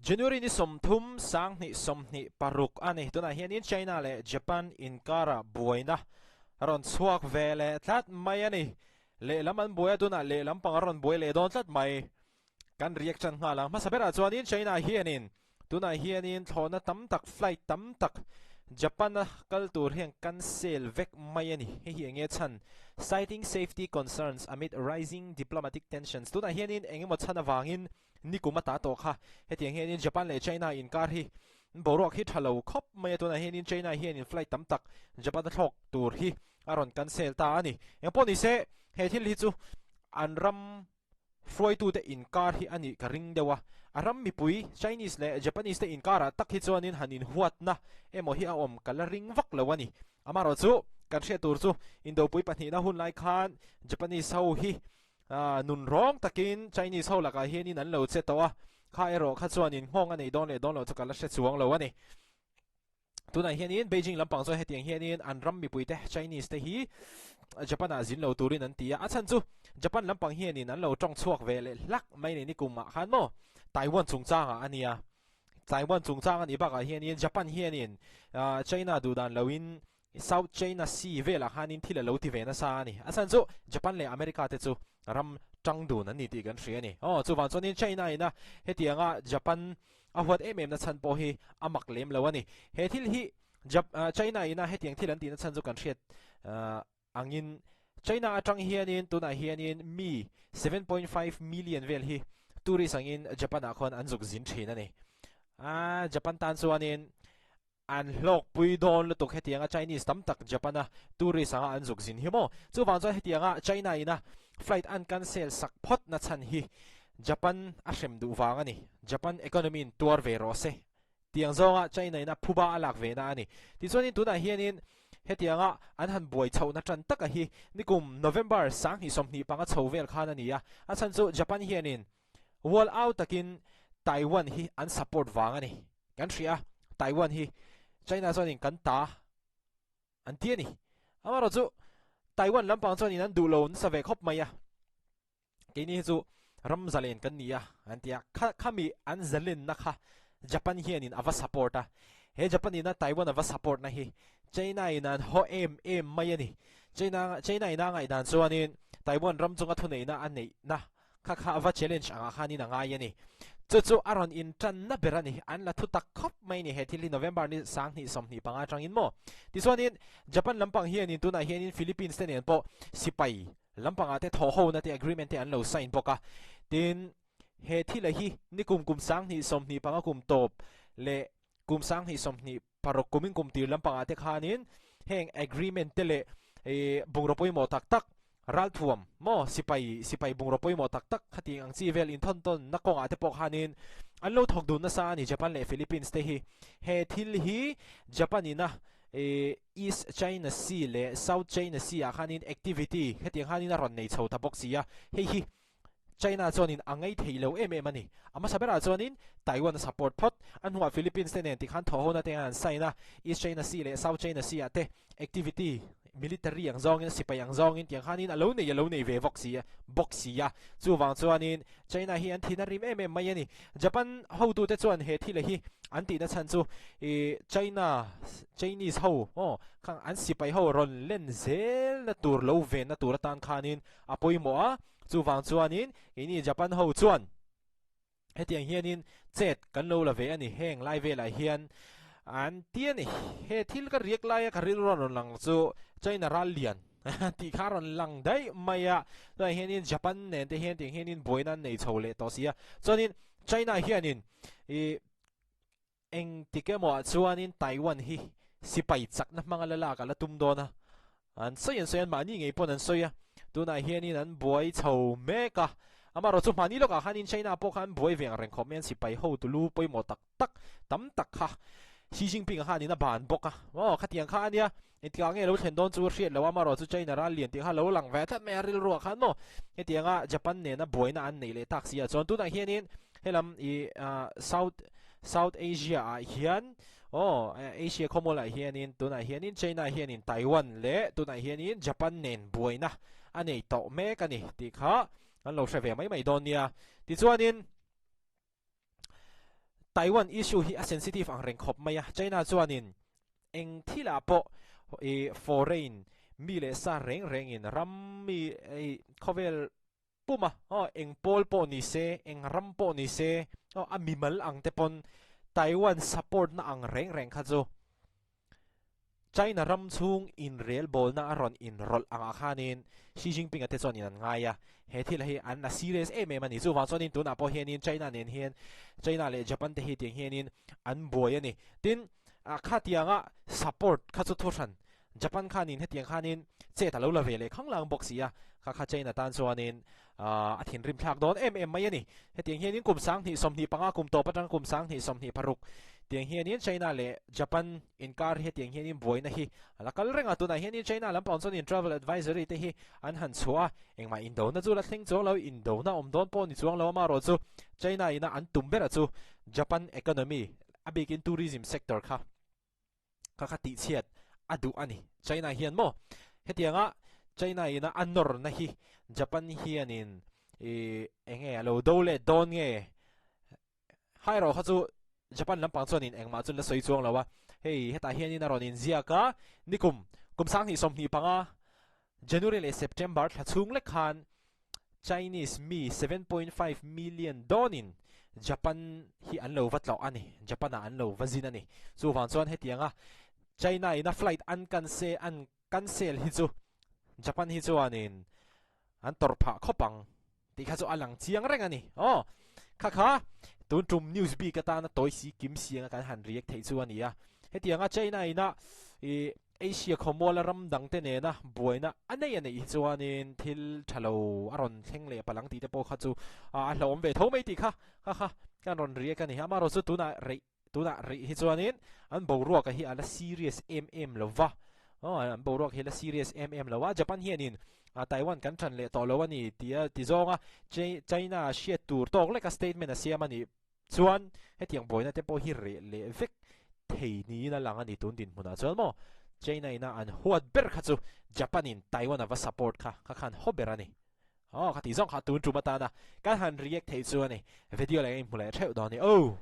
January ni 30 2026 a ni. Tunah hianin China leh Japan inkara buaina a rawn chhuak ve leh tlat mai a ni. Lehlam an buai a, tunah lehlam pang a rawn buai leh dawn tlat mai. Kan reaction nghal ang. Hmasa berah chuanin China hianin tunah hianin thlawhna tam tak, flight tam tak Japan a kal tur hian cancel vek mai a ni. Hei hi enge chhan? Citing safety concerns amid rising diplomatic tensions. Tunah hianin engemaw chhan avangin Nikum a ta tawh kha. Hetiang hianin Japan leh China inkar hi boruak hi tha lo khawp mai a, tunah hianin China hianin flight tam tak Japan a thlawk tur hi a rawn cancel ta a ni. Engpawh ni se, he thil hi chu an ram hruaitute inkar hi a nih ka ring deuh a, a ram mipui Chinese leh Japanese te inkarah tak hi chuanin han inhuatna emaw hi a awm ka la ring vak lo a ni. Amaherawhchu, kan hriat tur chu Indopui pahnihna hun lai khan Japanese ho hi Nun rawng takin Chinese ho lakah hianin an lo che tawh a, kha erawh kha chuanin nghawng a nei dawn leh dawn loh chu ka la hre chuang lo a ni. Tunah hianin Beijing lampang chuan hetiang hianin an ram mipuite Chinese te hi Japan ah zin lo turin an ti a, a chhan chu Japan lampang hianin an lo tawng chhuak ve leh hlak mai nei nikum ah khan maw Taiwan chungchangah a nia. Taiwan chungchang a nih bakah hianin Japan hianin China duhdan loin South China Sea velah khanin thil a lo ti ve nasa a ni. A chhan chu Japan leh America te chu ram tang dun an ni tih kan hria a ni. Aw, chuvang chuanin China ina hetianga Japan a huat em em na chhan pawh hi a mak lem lo a ni. He thil hi China ina hetiang thil an tihna chhan chu kan hriat angin China atang hianin tunah hianin mi 7.5 million vel hi tourist angin Japan ah khuan an zuk zin thin a ni. Japan tan chuanin An hlawkpui dawn lutuk hetianga Chinese tam tak Japan a tourist anga an zuk zin hi maw? Chuvang chuan hetianga China ina flight an cancel sak phawt na chhan hi Japan a hrem duh vang a ni. Japan economy in tuar ve rawh se tiang zawnga China ina phuba a lak ve na a ni. Tichuanin tunah hianin hetianga an han buai chhohna tan taka hi nikum November 2025 chho vel khan a ni a, a chhan chu Japan hianin Wall au takin Taiwan hi an support vang a ni. Kan hria a, Taiwan hi China chuanin kan ta an ti a ni. Amaherawh chu Taiwan lampang chuanin an duh lo nasa ve khawp mai a, keini hi chu ram zalen kan ni a an ti a, kha khami an zalenna kha Japan hianin a va support a, he Japan ina Taiwan a va support na hi China in an haw em em mai a ni. China China ina a ngaihdan chuanin Taiwan ram chunga thuneihna a neihna Kha kha a va challenge angah khanin a ngai a ni. Chu chu a rawn intanna ber a ni. An la thu tak khawp mai a ni. He thil hi November ni 2025 atangin maw? Tichuanin Japan lampang hianin tunah hianin Philippines te nen pawh sipai lampangah te thawhhona te agreement te an lo sign bawk a. Tin, he thila hi nikum kum 2025 kum tawp leh kum 2026 kumin kum tir lampangah te khanin heng agreement te leh bungraw pawimawh tak tak ralthuam maw sipai sipai bungraw pawimawh tak tak khati ang chi vel inthawn tawn na kawngah te pawh khanin an lo thawk dun nasa a ni Japan leh Philippines te hi. He thil hi Japan ina East China Sea leh South China Sea ah khanin activity hetiang khanin a rawn nei chho ta bawk si a, hei hi China chuanin a ngei thei lo em em a ni. A hmasa berah chuanin Taiwan a support phawt. A hnuah Philippines te nen tikhan thawhhona te an sign a, East China Sea leh South China Sea ah te activity military ang zawngin, sipai ang zawngin tiang khanin a lo nei a lo nei ve vawk si bawk si a. Chuvang chuanin China hi an thin a rim em em mai a ni. Japan hotute chuan he thila hi an tihna chhan chu ih China Chinese ho aw khang an sipai ho rawn len zelna tur lo venna tur atan khanin a pawimawh a. Chuvang chuanin keini Japan ho chuan hetiang hianin chet kan lo la ve a ni, heng lai velah hian an ti a ni. He thil ka riak laia ka rilru a rawn lang chu China ral lian tih kha a rawn lang daih mai a, tunah hianin Japan nen te hian tiang hianin buaina an nei chho leh tawh si a, chuanin China hianin ih Engtik emaw ah chuanin Taiwan hi sipai chakna hmanga la lak a la tum dawn a, an sawi an sawi a, mahni ngei pawn an sawi a, tunah hianin an buai chho mek a, amaherawh chu mahni lawkah khanin China pawh kha an buai ve ang reng khawp mai, an sipai hotu lu pawimawh tak tak tam tak kha Xi Jinping-a khanin a ban bawk a, aw khatiang kha a nia, engtikah nge lo thlen dawn chu hriat loh a, amaherawh chu China ral lian tih kha lo lang ve tlat mai a rilruah khan maw, hetianga Japan nena buaina an neih leh tak si ah chuan tunah hianin helam ih South South Asia ah hian aw Asia khawmual ah hianin tunah hianin China hianin Taiwan leh tunah hianin Japan nen buaina a nei tawh mek a ni tih kha kan lo hre ve mai mai dawn nia. Tichuanin. Taiwan issue hi a sensitive ang reng khawp mai a, China chuanin eng thilah pawh i foreign mi leh sa reng rengin ram mi i khawvel puma aw eng pawl pawh ni se, eng ram pawh ni se aw a mimal ang te pawn Taiwan support na ang reng reng kha chu China ram chhung inrelbawlna a rawn inrawlh angah khanin Xi Jinping-a te chuanin an ngai a, he thil hi an la serious em em a ni. Chuvang chuanin tunah pawh hianin China nen hian China leh Japan te hi tiang hianin an buai a ni. Tin, khatianga support kha chu thuhran Japan khanin hetiang khanin chet a lo la ve leh khanglang bawk si a, kha kha China tan chuanin a thinrim thlak dawn em em mai a ni. Hetiang hianin kum 2025 kum tawp atanga kum 2026 tiang hianin China leh Japan inkar hi hetiang hianin buaina hi a la kal reng a, tunah hianin China lampang chuanin travel advisory te hi an han chhuah a, engmah indona chu la thleng chuang lo, indona awm dawn pawh ni chuang lo amaherawh chu China ina an tum berah chu Japan economy a bikin tourism sector kha kha kha tihchhiat a duh a ni. China hian maw hetianga China ina a nawrna hi Japan hianin ih eng nge a lo do let dawn nge hai erawh kha chu Japan lampang chuanin engmah chuan la sawi chuang lo a, hei hetah hianin a rawn inziak a, nikum kum 2025 January leh September thla chhung lek khan Chinese mi 7.5 million dawnin Japan hi an lo va tlawh a ni, Japan ah an lo va zin a ni. Chuvang chuan hetianga China ina flight an cancel an cancel hi chu Japan hi chuanin an tawrh phah khawp ang tih kha chu a lang chiang reng a ni. Aw, kha kha tun tum news bik atana tawi si kim sianga kan han react theih chu a ni a. Hetianga China ina ih Asia khawmuala ram dangte nena buaina a nei a neih hi chuanin thil tha lo a rawn thleng leh palh ang tih te pawh kha chu a hlauhawm ve tho mai tih kha kha kha kan rawn react a ni. Amaherawh chu tunah reih tunah reih hi chuanin an boruaka hi a la serious em em lo va, aw an boruak hi a la serious em em lo a, Japan hianin Taiwan kan tan leh tawh lo a ni tia ti zawnga China hriat tur tawk leka statement a siam a nih Chuan hetiang buaina te pawh hi reh leh vek thei niin a lang a ni tun dinhmunah chuan maw China ina an huat ber kha chu Japan in Taiwan a va support kha kha khan haw ber a ni. Aw kha tih zawng kha tun tum atana kan han react theih chu a ni. Video leh ka inhmu leh theuh dawn a ni. Oh!